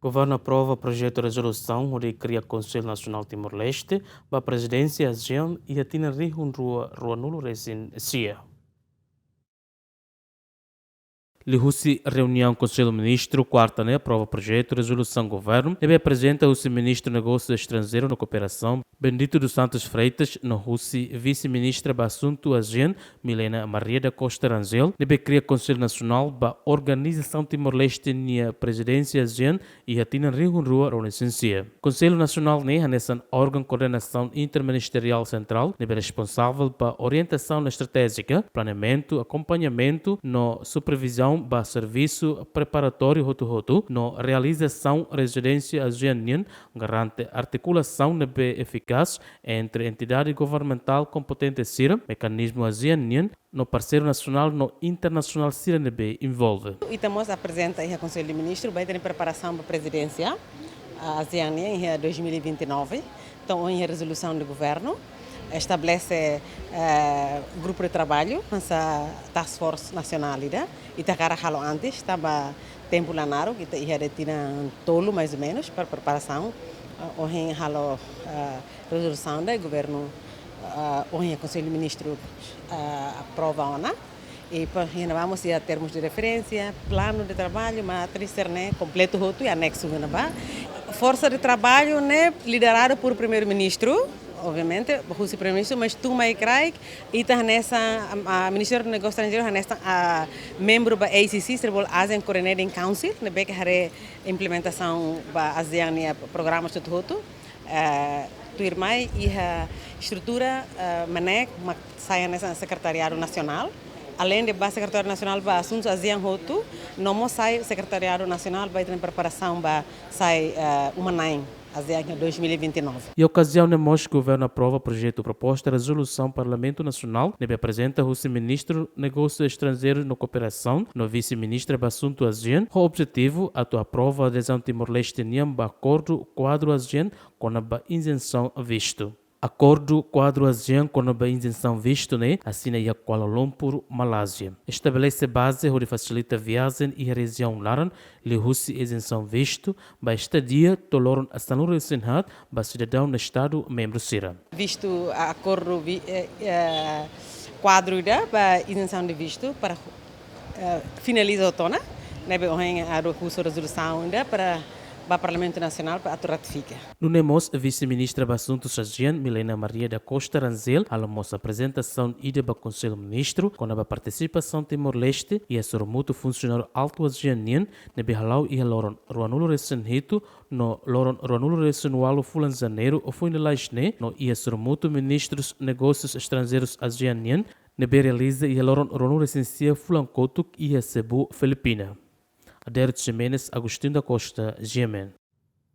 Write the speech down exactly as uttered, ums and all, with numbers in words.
Governu aprova projetu rezolusaun hodi kria Konsellu Nasionál Timor-Leste ba Prezidénsia ASEAN iha tinan rihun rua ruanulu resin sia. Liuhusi reuniaun Konsellu Ministru, kuarta ne'e, aprova projetu rezolusaun governu ne'ebé aprezenta husi Ministru Negósiu Estranjeiru no Kooperasaun, Bendito dos Santos Freitas, no husi Vise-Ministra ba Asuntu ASEAN, Milena Maria da Costa Rangel, ne'ebé kria Konsellu Nasionál ba Organizasaun Timor-Leste nia Prezidénsia ASEAN iha tinan rihun rua ruanulu resin sia. Konsellu Nasionál ne'e hanesan órgaun koordenasaun interministeriál sentrál ne'ebé responsavel ba orientasaun estratéjika, planeamentu, akompañamentu no supervizaun ba servisu preparatóriu hotu-hotu no realizasaun rezidénsia ASEAN nian, garante artikulasaun ne'ebé efikás entre entidade governamentál kompetente sira, mekanizmu ASEAN nian, no parseiru nasionál no internasionál sira ne'ebé envolve. Ita mós aprezenta iha Konsellu de Ministru, ba ita-nia preparasaun ba prezidénsia, ah, ASEAN nian iha dois mil e vinte e nove. Entaun, ohin iha rezolusaun de governu, estabelese, eh, grupu de traballu, hanesan task force nasionál ida, ita hakarak halo antes, tanba tempu la naruk, ita iha de'it tinan tolu, mais ou menos, para preparasaun. Ah, ohin halo, ah, rezolusaun ida, governu, ah, ohin Konsellu Ministru, ah, aprova ona. I pa, iha ne'ebá mós iha termus de referénsia, planu de traballu, matriz sira-ne'e kompletu hotu i aneksu iha ne'ebá. Forsa de traballu ne'e lideradu por Primeiru-Ministru, obviamente, husi Primeiru-Ministru, mas tun mai kraik, ita hanesan, ah, Ministériu Negósiu Estranjeiru hanesan, ah, membru ba A C C, sira bolu ASEAN Coordinating Council, ne'ebé ke haree implementasaun ba ASEAN nia programa hotu-hotu. Eh, tuirmai iha estrutura, eh, MNEK, mak sai hanesan Sekretariadu Nasionál. Aleinde ba Sekretariadu Nasionál ba asuntus ASEAN hotu, no mós sai Sekretariadu Nasionál ba ita-nia preparasaun ba sai, eh, uma-na'in ASEAN iha dois mil e vinte e nove. Iha okaziaun ne'e mós governu aprova projetu proposta rezolusaun Parlamentu Nasionál ne'ebé aprezenta husi Ministru Negósiu Estranjeiru no Kooperasaun no Vise-Ministra ba Asuntu ASEAN, ho objetivu atu aprova adezaun Timor-Leste nian ba Akordu Kuadru ASEAN kona-ba izensaun vistu. Akordu Kuadru ASEAN kona-ba izensaun vistu ne'e asina iha Kuala Lumpur, Malázia. Estabelese baze hodi fasilita viajen iha rejiaun laran, liuhusi izensaun vistu ba estadia to'o loron sanulu resin haat ba sidadaun Estadu membru sira. Vistu, ah, akordu vi-, eh, eh, kuadru ida ba izensaun de vistu para, eh, finaliza hotu ona, ne'ebé ohin atu husu rezolusaun ida para ba Parlamentu Nasionál para atu ratifika. Nune'e mós Vise-Ministra ba Asuntus ASEAN, Milena Maria da Costa Rangel, halo mós aprezentasaun ida ba Konsellu Ministru kona-ba partisipasaun Timor-Leste iha sorumutu funsionáriu altu ASEAN nian ne'ebé hala'o iha loron ruanulu resin hitu no loron ruanulu resin ualu fulan Janeiru foin lalais ne'e, no iha sorumutu Ministrus Negósius Estranjeirus ASEAN nian ne'ebé realiza iha loron ruanulu resin sia fulan kotuk iha Cebu, Filipina. Adérito Ximenes, Agostinho da Costa, G M N.